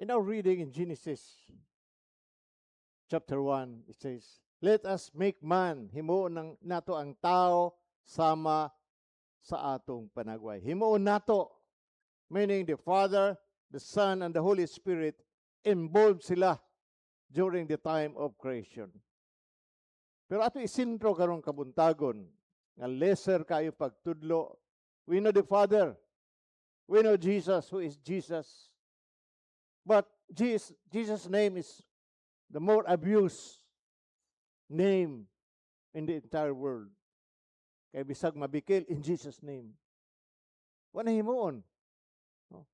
In our reading in Genesis chapter 1, it says, "Let us make man, himuon ng nato ang tao sama sa atong panagway." Himuon nato, meaning the Father, the Son, and the Holy Spirit, involved sila during the time of creation. Pero ato isintro karong kabuntagon, nga lesser kayo pagtudlo. We know the Father. We know Jesus, who is Jesus. But Jesus' name is the more abused name in the entire world. Kay bisag mabikil, "In Jesus' name." Wala himuon. No?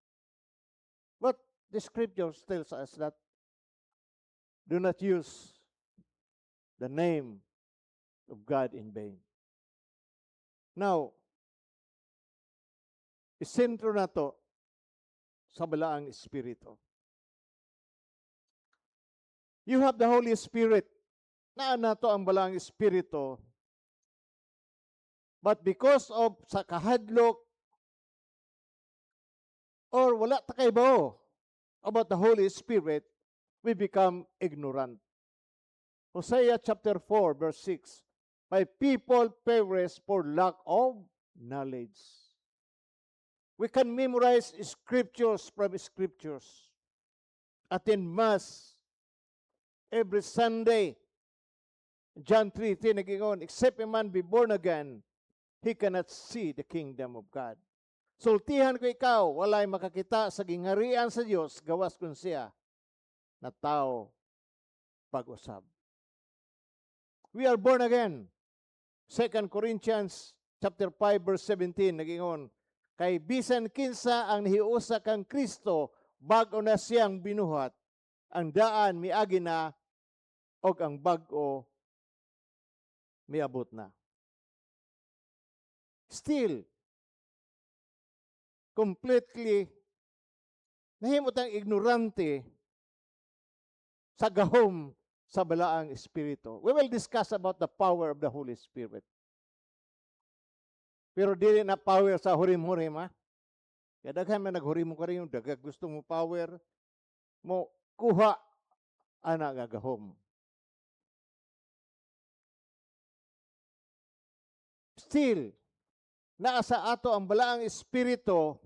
But the scriptures tells us that do not use the name of God in vain. Now, isentro nato sa Balaang Espiritu. You have the Holy Spirit. Naa nato ang Balaang Espiritu. But because of sa kahadlok or wala ta kaibaw about the Holy Spirit, we become ignorant. Hosea chapter 4 verse 6: "My people perish for lack of knowledge." We can memorize scriptures from scriptures. Attend Mass every Sunday. John 3:3 nag-ingon, "Except a man be born again, he cannot see the kingdom of God." Sultihan ko ikaw, walay makakita sa gingharian sa Dios gawas kung siya natawo pag-usab. We are born again. 2 Corinthians chapter 5 verse 17 nag-ingon, "Kay bisan kinsa ang nahiusa kang Kristo, bag-o na siyang binuhat, ang daan miagi na og ang bag-o miabot na." Still, completely nahimo tang ignorante sa gahom sa Balaang Espiritu. We will discuss about the power of the Holy Spirit. Pero dili na power sa hurim-hurim, ha? Kaya daghan man naghurim mo ka rin, daghan gusto mo power, mo kuha ana nga gahom. Still, naa sa ato ang Balaang Espiritu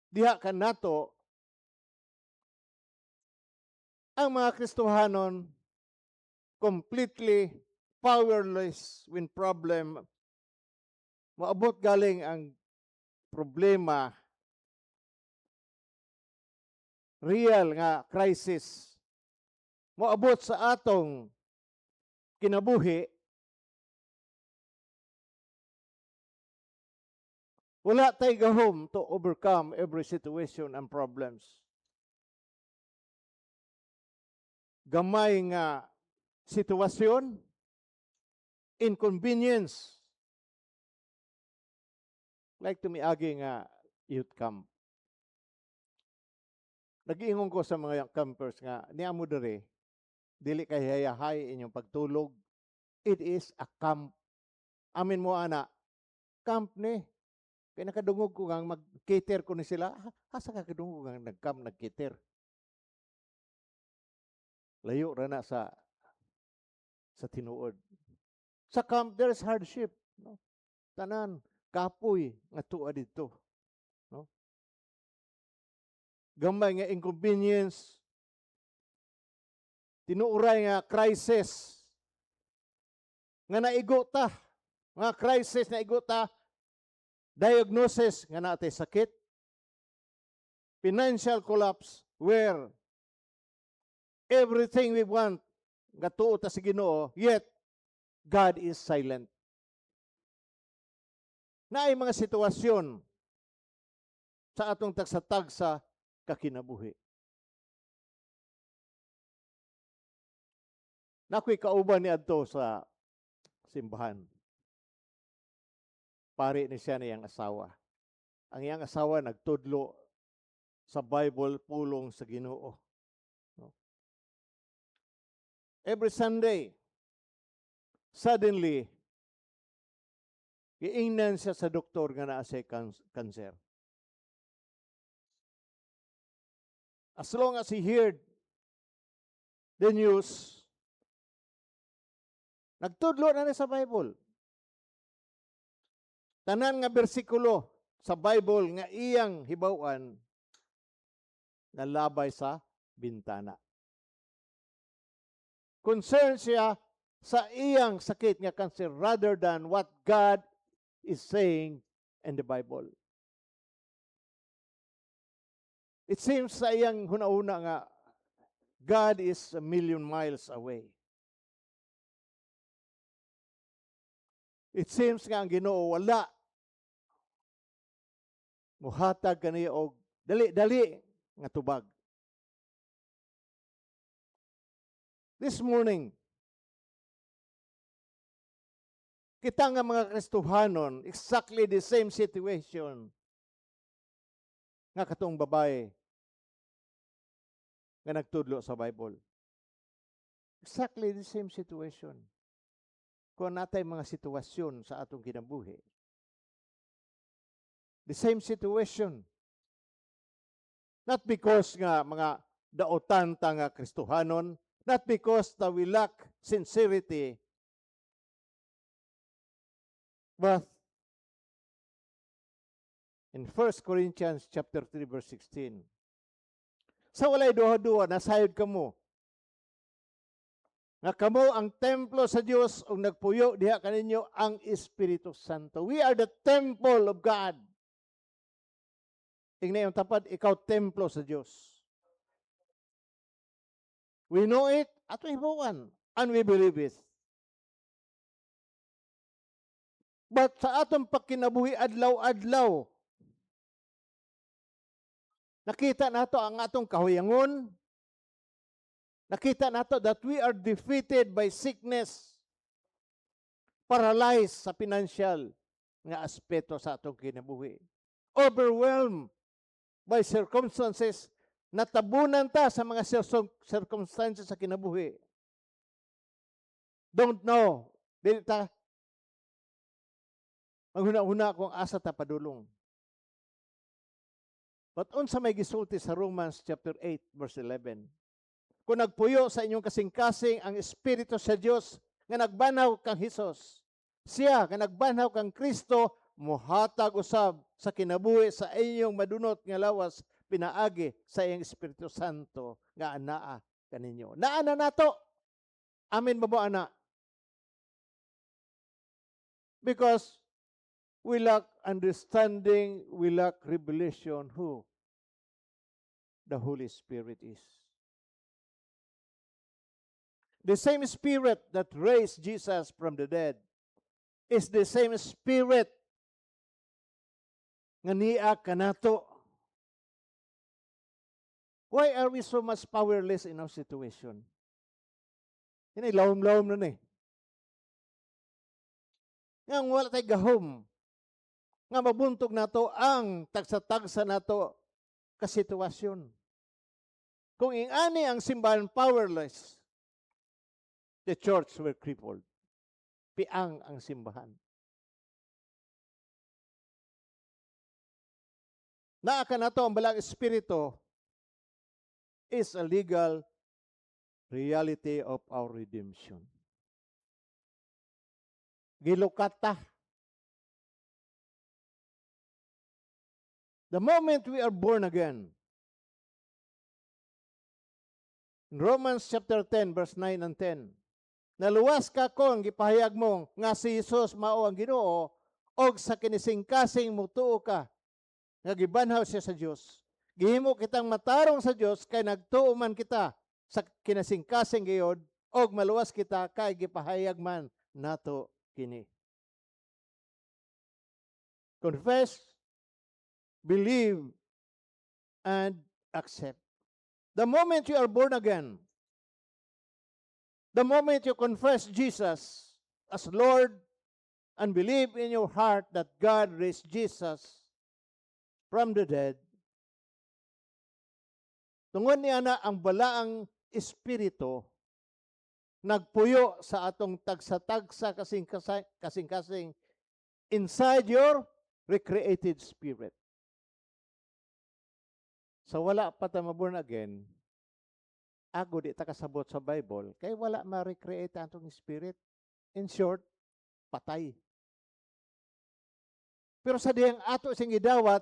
diha kanato, ang mga Kristohanon completely powerless when problem maabot, galing ang problema, real nga crisis moabot sa atong kinabuhi, wala tay gahom to overcome every situation and problems. Gamay nga sitwasyon, inconvenience, like tumiagi nga youth camp. Nag-iingon ko sa mga campers nga niya mo diri, dili kay hayahay inyong pagtulog. It is a camp. Amin mo ana, camp ni. Kay nakadungog ko nga mag-cater ko ni sila. Asa ka kadungog nga nag-camp nag-cater? Layo ra na sa tinuod. Sa camp there is hardship, no? Tanan kapoy nga tuwa didto, no? Gamay nga inconvenience, tinuoray nga crisis nga naigo ta, nga crisis naigo ta, diagnosis nga naa tay sakit, financial collapse where everything we want nga tuo ta sa Ginoo, yet God is silent. Naay mga sitwasyon sa atong tagsa-tagsa kakinabuhi. Nakoy kauban ni adto sa simbahan. Pari ni siya niyang asawa. Ang iyang asawa nagtudlo sa Bible, pulong sa Ginoo. No? Every Sunday, suddenly, giingnan siya sa doktor nga naa siya cancer. As long as he heard the news, nagtudlo na ni sa Bible. Tanan nga bersikulo sa Bible nga iyang hibaw-an, nalabay sa bintana. Concerned siya sa iyang sakit nga cancer rather than what God is saying in the Bible. It seems sa iyang huna-huna nga God is a million miles away. It seems nga ang Ginoo wala muhatag kaniya og dali-dali nga tubag. This morning, kita nga mga Kristohanon, exactly the same situation nga katong babae nga nagtudlo sa Bible. Exactly the same situation. Kung natay mga sitwasyon sa atong kinabuhi. The same situation. Not because nga mga daotan ta nga Kristohanon, not because that we lack sincerity, but in 1 Corinthians chapter 3 verse 16, sa walay duha-duha, nasayod kamo nga kamo ang templo sa Dios ug nagpuyo diha kaninyo ang Espiritu Santo. We are the temple of God. Ingna imong tapad, ikaw templo sa Dios. We know it, ato hibaw-an, and we believe it. But sa atong pagkinabuhi adlaw-adlaw, nakita nato ang atong kahuyangon, nakita nato that we are defeated by sickness, paralyzed sa financial nga aspeto sa atong kinabuhi, overwhelmed by circumstances, natabunan ta sa mga circumstances sa kinabuhi. Don't know. Dili ta maghuna-huna kung asa ta padulong. But unsa may gisulti sa Romans chapter 8 verse 11? Kung nagpuyo sa inyong kasing-kasing ang Espiritu sa Dios nga nagbanhaw kang Hesus, siya nga nagbanhaw kang Kristo muhatag usab sa kinabuhi sa inyong madunot nga lawas pinaagi sa iyang Espiritu Santo nga anaa kaninyo. Naa na nato. Amen ba mo ana? Because we lack understanding, we lack revelation who the Holy Spirit is. The same Spirit that raised Jesus from the dead is the same Spirit nga niya kanato. Why are we so much powerless in our situation? Ini lawom-lawom na ni. Nga wala tay gahom nga mabuntog nato ang tagsa-tagsa nato kasitwasyon. Kung ingani ang simbahan powerless, the church were crippled. Piang ang simbahan. Naa ka nato ang Balaang Espiritu is a legal reality of our redemption. Gilukat ta. The moment we are born again, in Romans chapter 10, verse 9 and 10, naluwas ka kung gipahayag mo nga si Jesus mao ang Ginoo, og sa kinisingkasing mutuo ka nga gibanhaw siya sa Dios. Gihimo kitang matarong sa Dios kay nagtuo man kita sa kinasingkasing gayod og maluwas kita kay gipahayag man nato kini. Confess, believe, and accept. The moment you are born again, the moment you confess Jesus as Lord and believe in your heart that God raised Jesus from the dead, tungod niya na ang Balaang Espiritu nagpuyo sa atong tagsa-tagsa kasing-kasing inside your recreated spirit. Sa wala pa ta maborn again, ago di ta kasabot sa Bible, kay wala ma-recreate ang atong spirit. In short, patay. Pero sa diyang ato sing gidawat,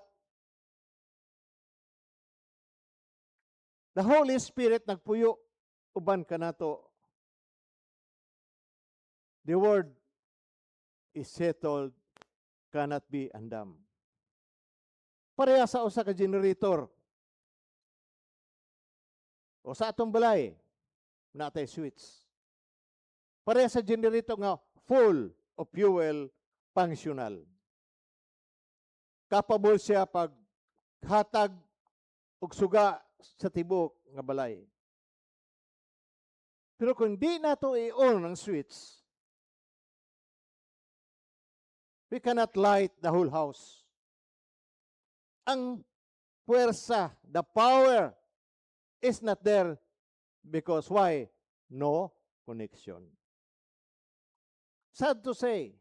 the Holy Spirit nagpuyo uban kanato. The word is settled, cannot be undone. Pareha sa usa ka generator. O sa atong balay, natay switch. Pareha sa generator nga full of fuel, functional. Capable siya pag hatag og suga sa tibok nga balay. Pero kung di nato i-on ang switch, we cannot light the whole house. Ang puwersa, the power, is not there because why? No connection. Sad to say,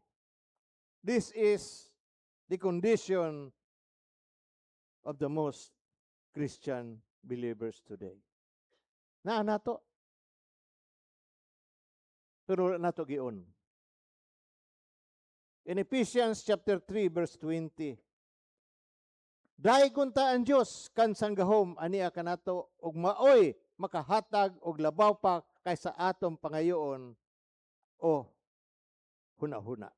this is the condition of the most Christian believers today. Naa nato. Pero wala nato gi-on. In Ephesians chapter 3 verse 20, Daygon ta ang Dios kansang gahom ania kanato ug maoy makahatag og labaw pa kaysa atong pangayoon o hunahuna.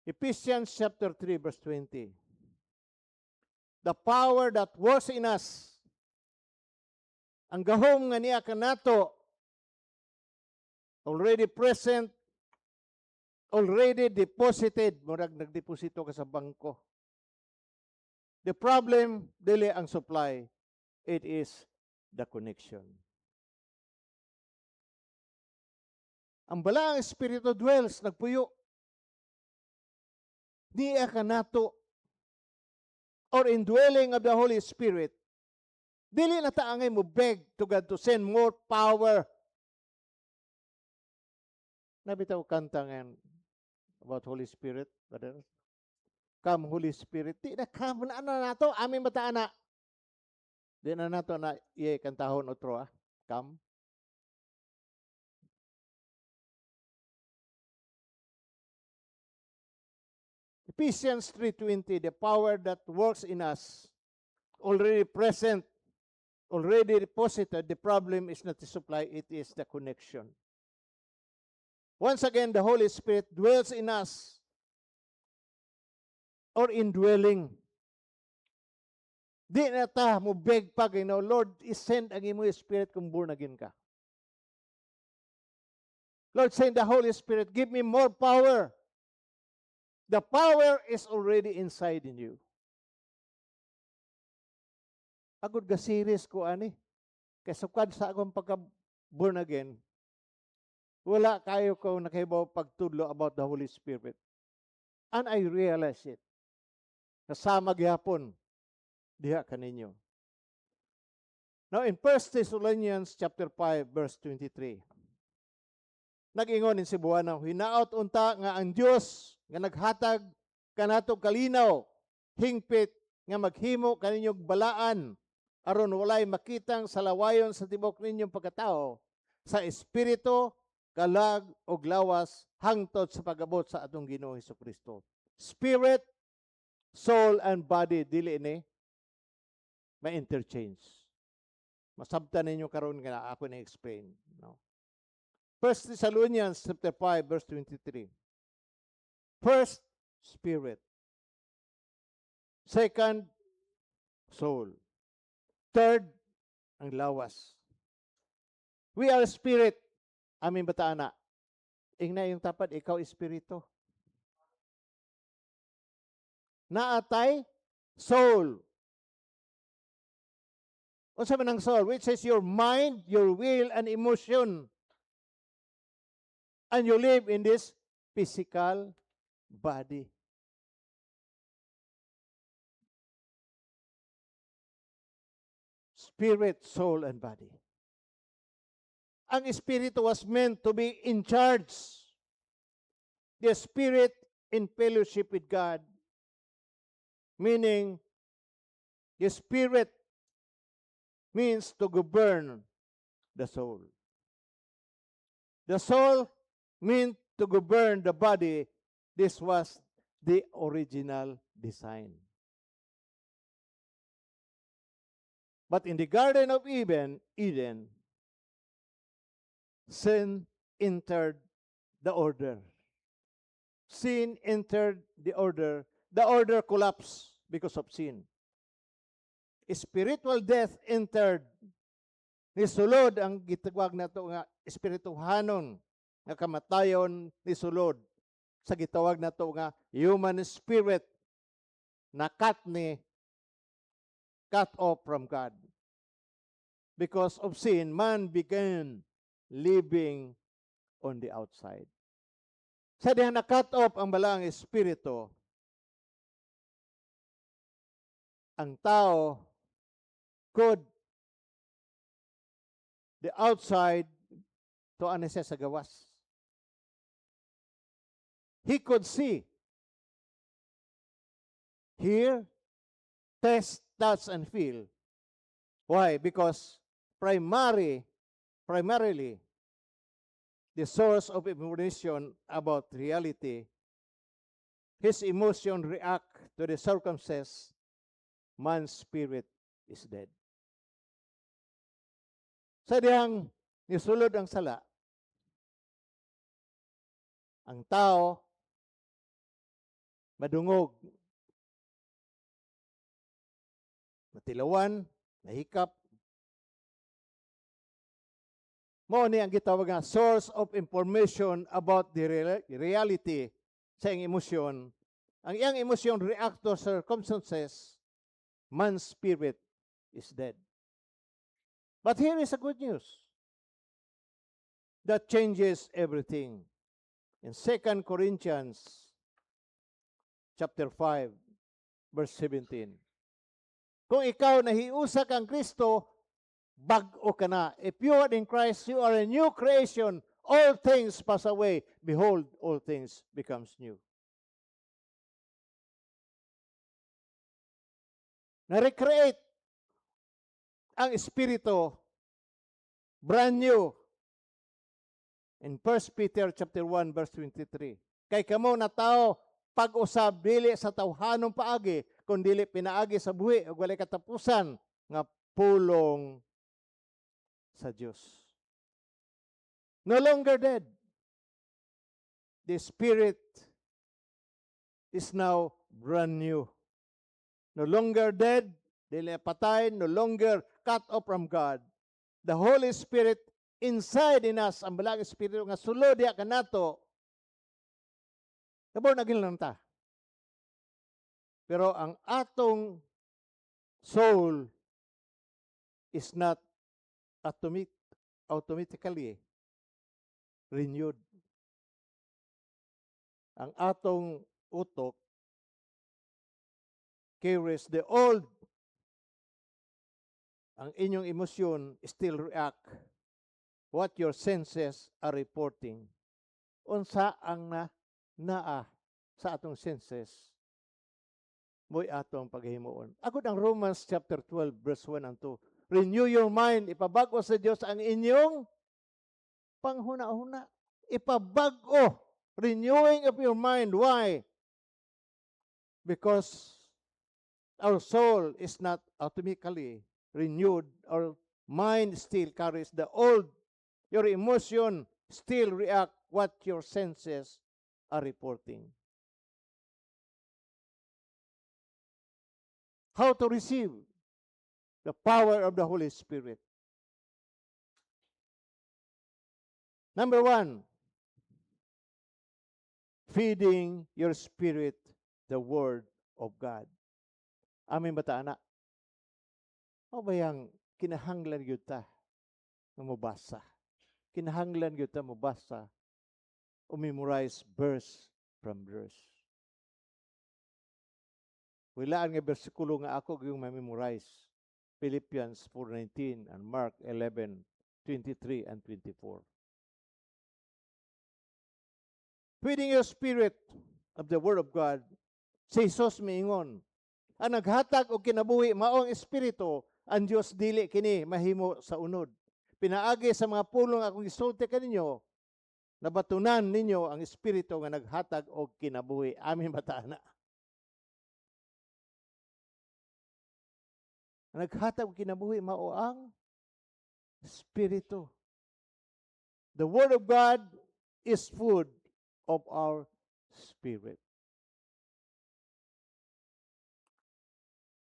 Ephesians chapter 3 verse 20. The power that works in us, ang gahom nga niya kanato, already present, already deposited, murag nagdeposito ka sa bangko. The problem, dili ang supply, it is the connection. Ang Balaang Espiritu dwells, nagpuyo. Niya kanato or indwelling of the Holy Spirit, dili na ta angay mo beg to God to send more power. Nabitaw kanta ngayon about Holy Spirit, brother. Come, Holy Spirit. Di na come na na nato, amin bata na. Di na nato na iye kantahon otro ah. Come. Ephesians 3:20, the power that works in us, already present, already deposited. The problem is not the supply, it is the connection. Once again, the Holy Spirit dwells in us or indwelling. Di na ta mo beg pa kay, "Lord, isend ang imong Spirit kung born again ka." "Lord, send the Holy Spirit, give me more power." The power is already inside in you. Agod ga series ko ani. Kay sukad sa akong pagka born again, wala kayo ko nakahibaw pagtudlo about the Holy Spirit. And I realize it. Kasama gihapon diha kaninyo. Now in 1 Thessalonians chapter 5 verse 23. Nag-ingon in Cebuano, "Hinaot unta nga ang Dios nga naghatag kanato kalinaw, hingpit nga maghimo kaninyong balaan aron walay makitang salawayon sa tibok ninyong pagkatao sa espiritu, kalag ug lawas hangtod sa pag-abot sa atong Ginoong Hesukristo." Spirit, soul and body dili ni ma-interchange. Masabtan ninyo karon nga ako na explain, no? 1 Thessalonians chapter 5 verse 23. First, spirit. Second, soul. Third, ang lawas. We are spirit. Amin ba ta ana? Ingna yung tapad, ikaw espiritu. Naatay soul. Unsa man ang soul? Which is your mind, your will, and emotion. And you live in this physical body. Spirit, soul, and body. Ang espiritu was meant to be in charge. The spirit in fellowship with God. Meaning, the spirit means to govern the soul. The soul meant to govern the body. This was the original design. But in the Garden of Eden, sin entered the order. Sin entered the order. The order collapsed because of sin. Spiritual death entered. Nisulod ang gitawag nato nga espirituhanon nga kamatayon, nisulod sa gitawag nato nga human spirit na cut ni cut off from God. Because of sin, man began living on the outside. Sa dihang na-cut off ang balaang espiritu, ang tao could the outside to ano siya sa gawas. He could see, hear, taste, touch, and feel. Why? Because primarily, the source of information about reality, his emotion react to the circumstances, man's spirit is dead. Sa dihang nisulod ang sala, ang tao madungog, matilawan, nahikap. Mao ni ang gitawag nga source of information about the reality sa iyang emosyon. Ang iyang emosyon react to circumstances, man's spirit is dead. But here is a good news that changes everything. In 2 Corinthians chapter 5 verse 17. Kung ikaw nahiusa kang Kristo, bag-o ka na. If you are in Christ, you are a new creation. All things pass away. Behold, all things becomes new. Na-recreate ang espiritu, brand new. In 1 Peter chapter 1 verse 23. Kay kamo na tao pag-usab dili sa tawhanong paagi kun dili pinaagi sa buhi ug walay katapusan nga pulong sa Dios. No longer dead. The spirit is now brand new. No longer dead, dili patay, no longer cut off from God. The Holy Spirit inside in us, ang Balaang Espiritu nga sulod diha kanato, na-born again lang ta. Pero ang atong soul is not automatically renewed. Ang atong utok carries the old. Ang inyong emosyon still react what your senses are reporting. Unsa ang na naa sa atong senses mo'y atong paghimuon. Agud ang Romans chapter 12 verse 1 and 2. Renew your mind, ipabag-o sa Dios ang inyong panghuna-huna. Ipabag-o. Renewing of your mind. Why? Because our soul is not automatically renewed. Our mind still carries the old. Your emotion still react what your senses are reporting. How to receive the power of the Holy Spirit? Number one, feeding your spirit the Word of God. Amin ba ta, ana? O ba yang kinahanglan gyud ta nga mobasa? Kinahanglan gyud ta mobasa o memorize verse from verse. Walaan nga bersikulo nga ako gyung ma-memorize. Philippians 4:19 and Mark 11:23 and 24. Feeding your spirit of the Word of God. Si Jesus miingon, Ang naghatag og kinabuhi mao ang Espiritu, ang Dios dili kini mahimo sa unod. Pinaagi sa mga pulong akong gisulti kaninyo, nabatunan ninyo ang Espiritu nga naghatag og kinabuhi. Amin ba ta ana? Ang naghatag og kinabuhi mao ang Espiritu. The Word of God is food of our spirit.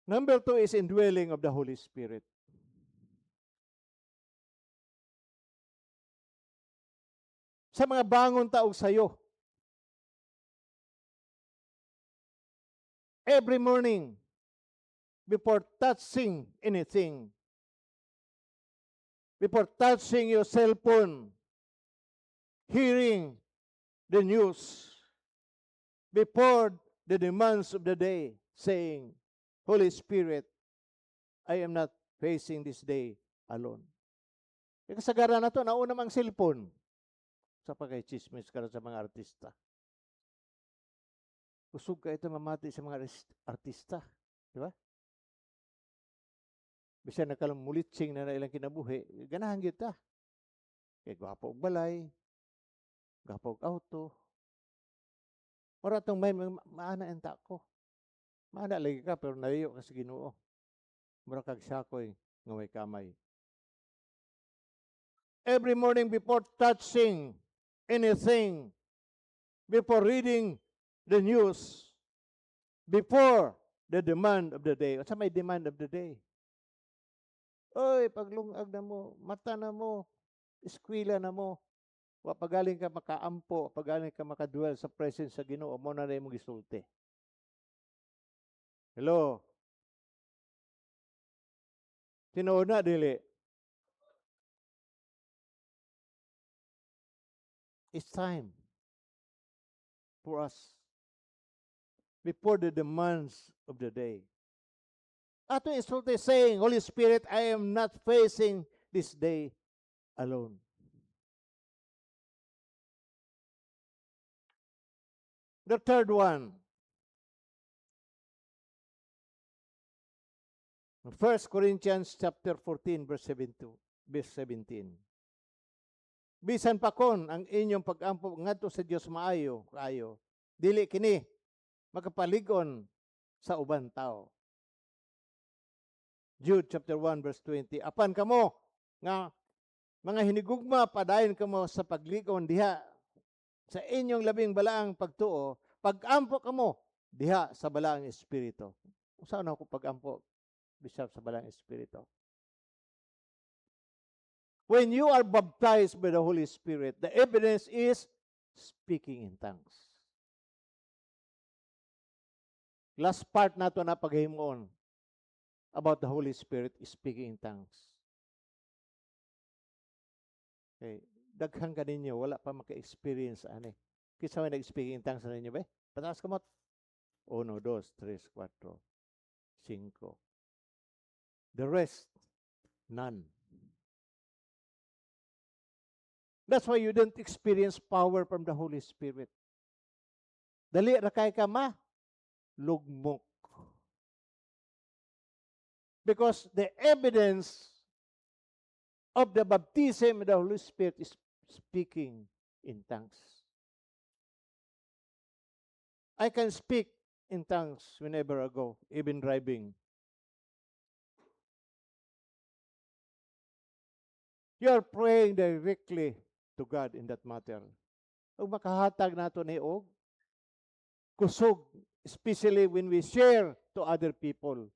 Number two is indwelling of the Holy Spirit. Sa mga bangon taog sayo, every morning, before touching anything, before touching your cell phone, hearing the news, before the demands of the day, saying, "Holy Spirit, I am not facing this day alone." Kaya kasagaran na to, nauna mang cellphone. Sa pagkay chismis karon sa mga artista. Kusog ka ito mamati sa mga artista. Di ba? Bisan nakalumulitsing na na ilang kinabuhi, ganahan gyud ta. Kay gwapo og balay, gwapo og auto. Mura tong may maana ang ko. Maana lagi ka pero naiyo ka sa Ginoo. Mura kag sakoy nga may kamay. Every morning, before touching anything, before reading the news, before the demand of the day. Unsa may demand of the day? Oy, paglungag na mo, mata na mo, eskwela na mo. Wa pagaling ka makaampo, pagaling ka makadwell sa presence sa Ginoo, mo na imong gisulti. Hello? Tinuod na dili? It's time for us before the demands of the day. Ato isulti saying, "Holy Spirit, I am not facing this day alone." The third one, 1 Corinthians chapter 14 verse 72, verse 17. Bisan pa kon ang inyong pag-ampo ngadto sa Dios maayo kaayo, dili kini makapalig-on sa uban tao. Jude chapter 1 verse 20. Apan kamo nga mga hinigugma, padayon kamo sa paglig-on diha sa inyong labing balaang pagtuo, pag-ampo kamo diha sa balaang espiritu. Unsa na ako pag-ampo bisag sa balaang espiritu? When you are baptized by the Holy Spirit, the evidence is speaking in tongues. Last part nato na paghimuon about the Holy Spirit is speaking in tongues. Okay. Daghan ka ninyo, wala pa maka-experience ani. Kinsa may nag-speaking in tongues na ninyo ba? Pataas kamot. Uno, dos, tres, cuatro, cinco. The rest, none. That's why you didn't experience power from the Holy Spirit. Dali ra kay ka ma lugmok. Because the evidence of the baptism of the Holy Spirit is speaking in tongues. I can speak in tongues whenever I go, even driving. You are praying directly to God in that matter. Ug makahatag nato ni og kusog, especially when we share to other people.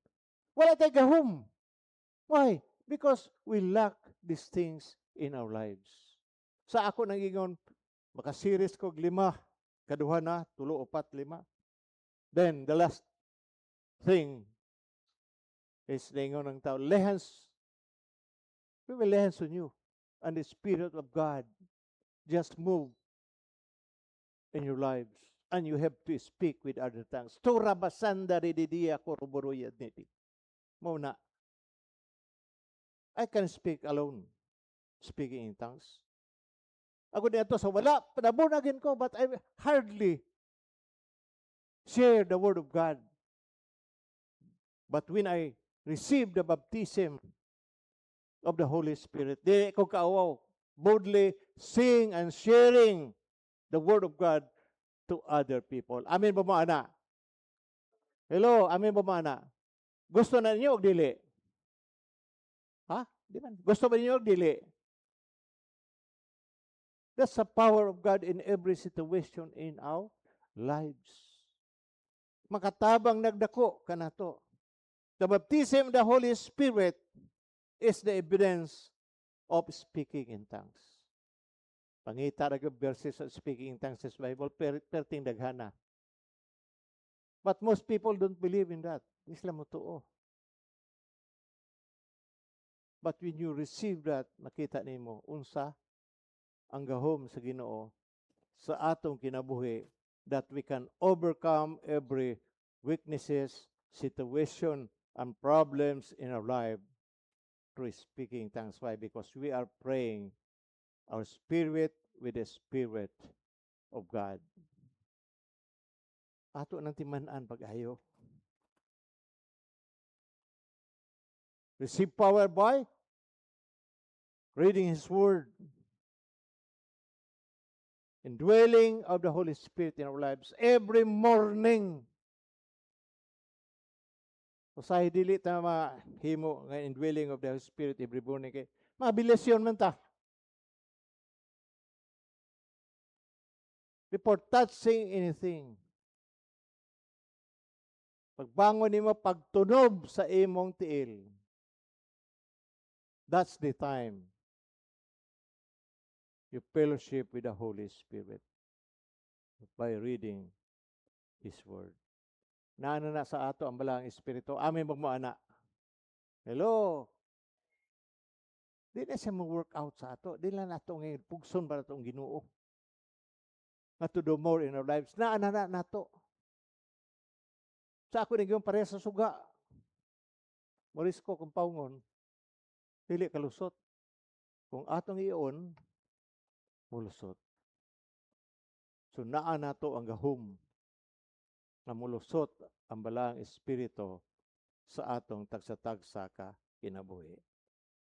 Wala tay gahom. Why? Because we lack these things in our lives. Sa ako nangingon, makaseries kog lima, kaduha na, tulo, upat, lima. Then, the last thing is ningon ng tao, lay hands, we will lay hands on you. And the Spirit of God just move in your lives. And you have to speak with other tongues. Turabasanda rididia koroboroya niti. Mo na. I can speak alone, speaking in tongues. Ako dito sa wala, nabunagin ko, but I hardly share the word of God. But when I received the baptism of the Holy Spirit, di ko kauwaw, boldly sing and sharing the Word of God to other people. Amen ba mo ana? Hello, amen ba mo ana? Gusto na ninyo og dili? Ha? Di man. Gusto ba ninyo og dili? That's the power of God in every situation in our lives. Makatabang nagdako kanato. The baptism of the Holy Spirit is the evidence of speaking in tongues. Pangita ra gyud verses of speaking in tongues sa Bible, perting daghana. But most people don't believe in that. Di sila motuo. But when you receive that, makita nimo unsa ang gahom sa Ginoo sa atong kinabuhi that we can overcome every weaknesses, situation, and problems in our life through speaking tongues. Why? Because we are praying our spirit with the Spirit of God. Ato nang timan-an pag-ayo. Receive power by reading His Word. Indwelling of the Holy Spirit in our lives every morning. Usahay dili ta mahimo nga indwelling of the Holy Spirit every morning kay mabilis yun man ta. Before touching anything. Pagbangon nimo, pagtunob sa imong tiil. That's the time you fellowship with the Holy Spirit by reading His Word. Naano na sa ato ang Balaang Espiritu. Amen ba mo, ana? Hello? Di na siya mo-work out sa ato. Di lang nato ngayon. Pugson ba natong Ginoo? Nga to do more in our lives. Naana na nato. Sa ako nagyong pareha sa suga. Morisko kung paungon. Dili kalusot. Kung atong iyon, mulusot. So naa nato ang gahom na mulusot ang Balaang Espiritu sa atong tagsa-tagsa ka kinabuhi.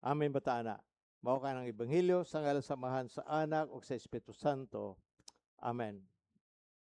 Amen ba ta ana? Mao ka ng Ebanghelyo sa ngalan sa Amahan, sa Anak ug sa Espiritu Santo. Amen.